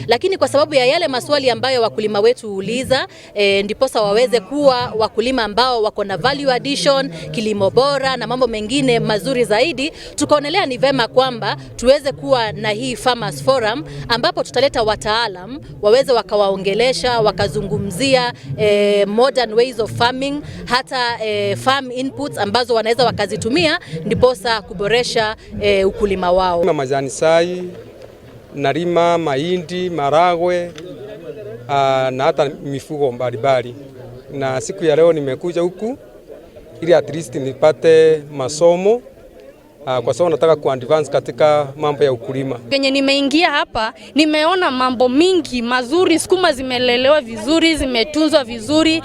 Lakini kwa sababu ya yale maswali ambayo wakulima wetu huuliza, ndiposa waweze kuwa wakulima ambao wako na value addition, kilimo bora na mambo mengine mazuri zaidi, tukaonelea ni vema kwamba tuweze kuwa na hii Farmers Forum ambapo tutaleta wataalam waweze wakawaongelesha, wakazungumzia modern ways of farming, hata farm inputs ambazo wanaweza wakazitumia ndiposa kuboresha ukulima wao. Majani chai, nalima mahindi, maragwe na hata mifugo mbalimbali, na siku ya leo nimekuja huku ili at least nipate masomo kwa sababu nataka ku advance katika mambo ya ukulima. Penye nimeingia hapa nimeona mambo mingi mazuri, sukuma zimelelewa vizuri, zimetunzwa vizuri.